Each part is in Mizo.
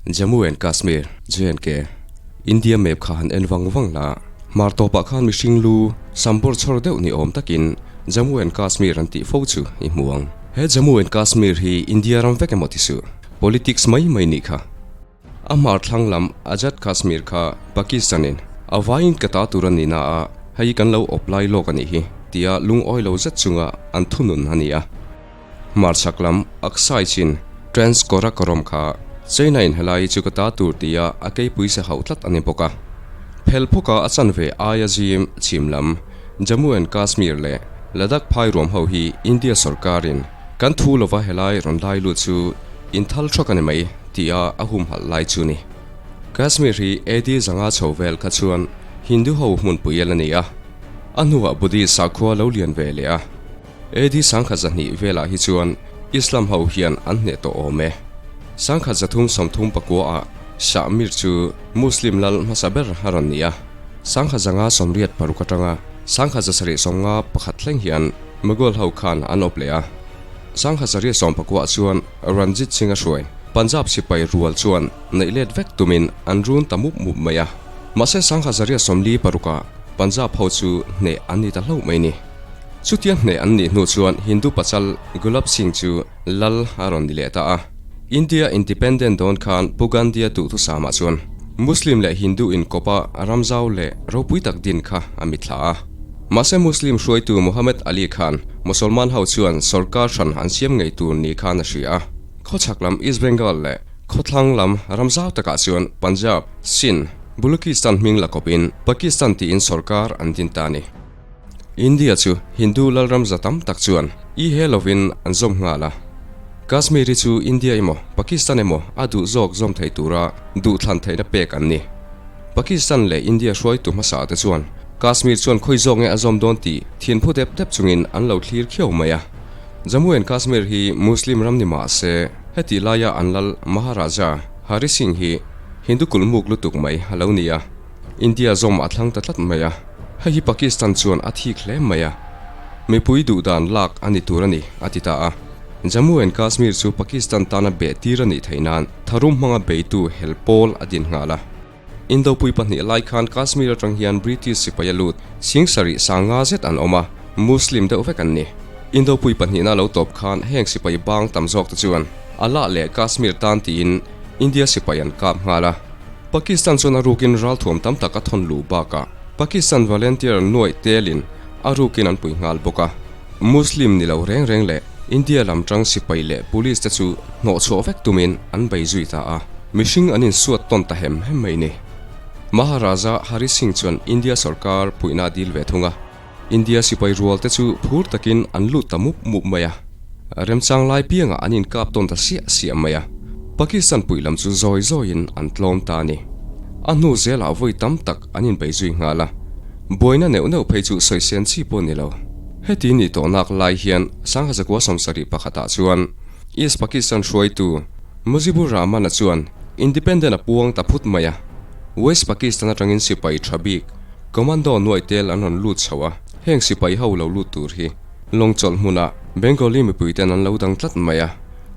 Jammu and Kashmir, J&K, India map kha han en vang vang la, hmar tawpah khan mihring lu sam bawr chhawr deuh ni awm takin Jammu and Kashmir an tih fo chu i hmu ang. He Jammu and Kashmir hi India ram vek emaw ti suh, politics mai mai nih kha. A hmar thlang lam Azad Kashmir kha Pakistan in a vaiin ka ta tur a ni na a, hei kan lo awp lai lawk a nih hi tia lungawi lo zet chunga an thunun a ni a. Hmarchhak lam Aksai chin Trans Karakoram kha China in helai hi chu ka ta tur tia a keipui se hauh tlat a ni bawk a. Phel phawka a chanve aia zim chhim lam Jammu and Kashmir leh Ladakh phai ruam ho hi India sorkarin kan thu lova helai rawn lai lut chu inthal thawk a ni mai tia a humhalh lai chu ni. Kashmir hi AD 500 chho vel kha chuan Hindu ho hmunpui a la ni a, a hnuah Buddhist sakhua lo lian ve leh a. AD 1200 velah hi chuan Islam ho hian an hneh tawh awm e. 1339 ah Shah Mir chu Muslim lal hmasa ber a rawn ni a. 1586 atanga 1751 thleng hian Mughal ho khan an awp leh a. 1819 ah chuan Ranjit Singh a hruai Punjab sipai rual chuan neih let vek tumin an run ta mup mup mai a. Mahse 1846 ah Punjab ho chu hneh an ni ta hlauh mai ni. Chutia hneh an nih hnu chuan Hindu pasal Gulab Singh chu lal a rawn ni leh ta a. India Independent dawn khan Pu Gandhi-a duhthusam ah chuan Muslim leh Hindu inkawpa ramzau leh ropui tak din kha a mitthla a. Mahse Muslim hruaitu Muhammad Ali khan Mosolman ho chuan sorkar hran an siam ngei tur ni khan a hria a. Khawchhak lam East Bengal leh khawthlang lam ramzau takah chuan Punjab, Sindh, Balochistan hming la kawpin Pakistan tiin sorkar an din ta a ni. India chu Hindu lalram za tam tak chuan i he lovin an zawm nghal a. Kashmir hi chu India emaw Pakistan emaw a duh zawk zawm thei tura duhthlan theihna pek an ni. Pakistan leh India hruaitu hmasa te chuan Kashmir chuan khawi zawk nge a zawm dawn tih thin phu dep dep chungin an lo thlir khiau mai a. Jammu and Kashmir hi Muslim ram ni mah se hetih laia an lal Maharaja Hari Singh hi Hindu kulhmuk lutuk mai a lo ni a. India zawm a thlang ta tlat mai a, hei hi Pakistan chuan a thik hle mai a, mipui duh dan lak a ni tur a ni, a ti ta a. Jammu and Kashmir chu Pakistan tana beh tir a nih theih nan tharum hmanga beitu hel pawl a din nghal a. Indopui pahnih lai khan Kashmir atang hian British sipai a lut sing sarih sanga zet an awm a, Muslim deuh vek an ni. Indopui pahnihna lo tawp khan heng sipai bang tam zawk te chuan Allah leh Kashmir tan tiin India sipai an kap nghal a. Pakistan chuan a rukin ralthuam tam tak a thawn luh bakah Pakistan volunteer nuaih telin a rukin an pui nghal bawk a. Muslim ni lo reng reng leh India lam tang sipai leh police te chu hnawhchhuah vek tumin an bei zui ta a, mihring an insuat tawn ta hem hem mai ni. Maharaja Hari Singh chuan India sorkar puihna a dil ve thung a. India sipai rual te chu phur takin an lut ta mup mup mai a, remchang lai piangah an inkap tawn ta siah siah mai a, Pakistan puih lam chu zawi zawiin an tlawm ta a ni. A hnu zelah vawi tam tak an inbei zui nghal a, buaina neuh neuh phei chu sawi sen chi pawh ni lo. Heti nih tawh nak lai hian Sanghazakua 71ah chuan East Pakistan hruaitu Mujibur Rahman-a chuan Independent a puang ta phut mai a, West Pakistan atangin sipai tha bik, Commando nuaih tel an rawn lut chho a, heng sipai ho lo lut tur hi lawng chawlh hmunah Bengali mipui ten an lo dang tlat mai a,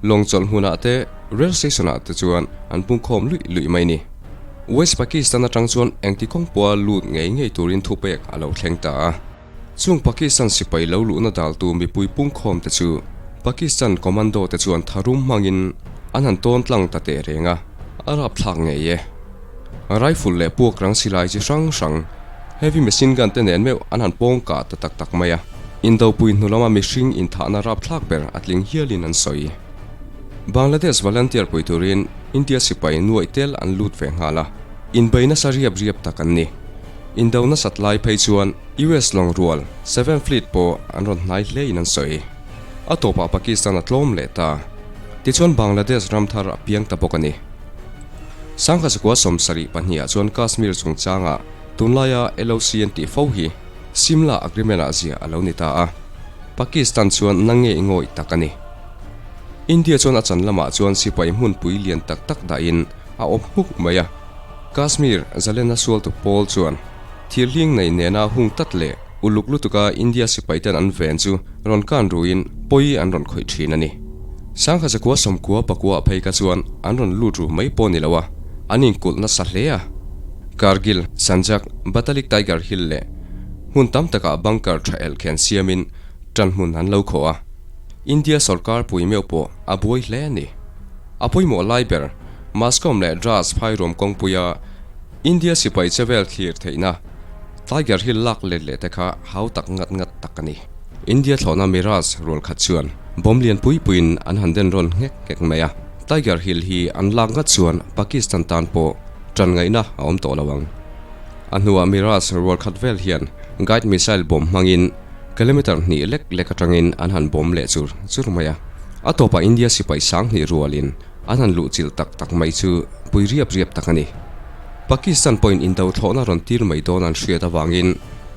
lawng chawlh hmunah te rail station ah te chuan an pungkhawm luih luih mai ni. West Pakistan atang chuan engti kawng pawha lut ngei ngei turin thupek a lo thleng ta a. Chung Pakistan sipai lo luhna daltu mipui pungkhawm te chu Pakistan commando te chuan tharum hmangin an han tawn tlang ta teh reng a, a rapthlak ngei e. Rifle leh puak rang silai chi hrang hrang, heavy machine gun te nen meuh an han pawng kah ta tak tak mai a, indopui hnu lama mihring inthahna rapthlak ber a tling hialin an sawi. Bangladesh volunteer pui turin India sipai nuaih tel an lut ve nghal a, inbei nasa riap riap tak an ni. Indo nasat lai phei chuan US lawng rual Seven Fleet pawh an rawn hnai hle in an sawi. A tawpah Pakistan a tlawm leh ta. Tichuan Bangladesh ram thar a piang ta bawk a ni. 1972 ah chuan Kashmir chungchangah tunlaia LOC an tih fo hi Simla Agreement ah ziah a lo ni ta a. Pakistan chuan na nge i ngawih tak a ni. India chuan a chan lamah chuan sipai hmunpui lian tak tak dahin a awp hmuk mai a. Kashmir zalena sualtu pawl chuan thil hling nei nena hung tat leh uluk lutuka India sipaiten an ven chu rawn kan ruin pawi an rawn khawih thin a ni. Sangha zakua sawmkua pakua phei kha chuan an rawn lut ru mai pawh ni lo a, an inkulh nasa hle a. Kargil, Sanjak, Batalik Tiger Hill leh hmun tam takah bunker tha elkhen siamin tan hmun an lo khawh a. India sawrkar pui meuh pawh a buai hle a ni. A pawimawh lai ber, Mascom leh Dras phairuam kawngpuia India sipai chevel thlir theihna Tiger Hill lak let leh te kha hau tak ngat ngat tak a ni. India thlawhna Mirage rual khat chuan bomb lian pui puiin an han den rawn nghek nghek mai a. Tiger Hill hi an lak ngat chuan Pakistan tan pawh tan ngaihna a awm tawh lo ang. A hnuah Mirage rual khat vel hian guide missile bomb hmangin kilometer hnih lek lek atangin an han bomb leh chur chur mai a. A tawpah India sipai sang hnih rualin an han luh chilh tak tak mai chu pui riap riap tak a ni. Pakistan pawhin indo thlawhna rawn tir mai dawn an hriat avangin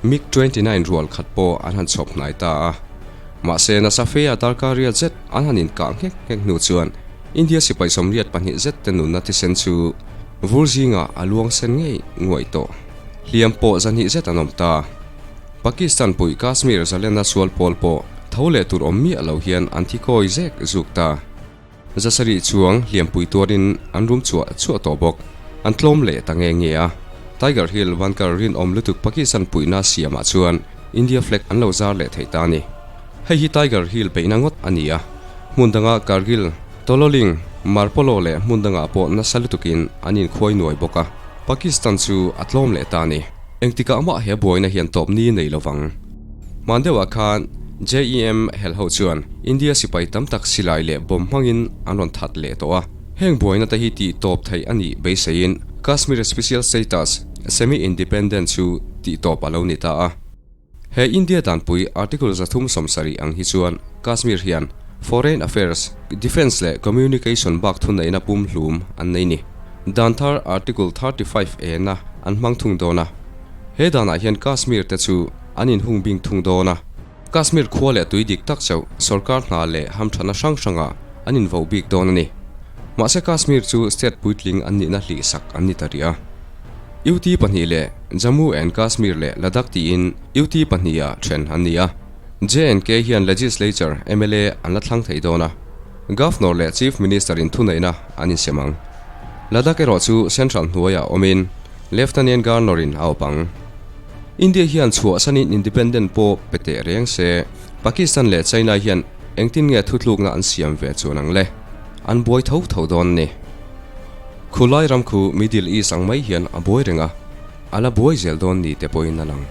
MiG 29 rual khat pawh an han chhawp hnai ta a. Mahse, nasa fea darkar riat zet an han inkah nghek nghek hnu chuan India sipai 82 zet te nunna thisen chu vur zingah a luang sen ngei nguai tawh. Hliam pawh 200 zet an awm ta. Pakistan puih Kashmir zalenna sual pawl pawh tho leh tur awm miah lo hian an thi kawi zek zuk ta. 700 chuang hliampui tuarin an rum chhuah chhuah tawh bawk. An tlawm leh ta nge nge a. Tiger Hill Vankar rinawm lutuk Pakistan puihna siamah chuan India flag an lo zar leh thei ta a ni. Hei hi Tiger Hill beihna ngawt a ni a. Hmun danga Kargil, Tololing, Marpolo leh hmun dangah pawh nasa lutukin an inkhuai nuai bawk a. Pakistan chu a tlawm leh ta a ni. Engtikah mah he buaina hian tawp ni nei lovang. Hman deuhah khan JEM helho chuan India sipai tam tak silai leh bomb hmangin an rawn that leh tawh a. Heng buaina te hi tih tawp theih a nih beiseiin Kashmir Special Status, Semi-Independent, chu tih tawp a lo ni ta a. He India danpui Article 370 ang hi chuan Kashmir hian Foreign Affairs, Defence leh Communication bak thuneihna pumhlum an nei ni. Dan thar Article 35 A na an hmang thung dawn a. He danah hian Kashmir te chu an inhung bing thung dawn a. Kashmir khua leh tui dik tak chauh sorkar hna leh hamthana hrang hrangah an invo bik dawn a ni. Mahse Kashmir chu state puitling an nihna hlih sak an ni ta rih a. UT pahnih leh Jammu and Kashmir leh Ladakh tiin UT pahniha then an ni a. J&K hian Legislature, mla, an la thlang thei dawn a. Governor leh Chief Minister in thuneihna an insem ang. Ladakh erawh chu Central hnuaiah awmin Lieutenant Governor in a awp ang. India hian chhuahsanin Independent pawh pe teh reng se, Pakistan leh China hian engtin nge thutlukna an siam ve chuan ang le? An buai tho tho dawn ni. Khulai ram khu Middle East ang mai hian a buai reng a, a la buai zel dawn ni te pawhin a lang.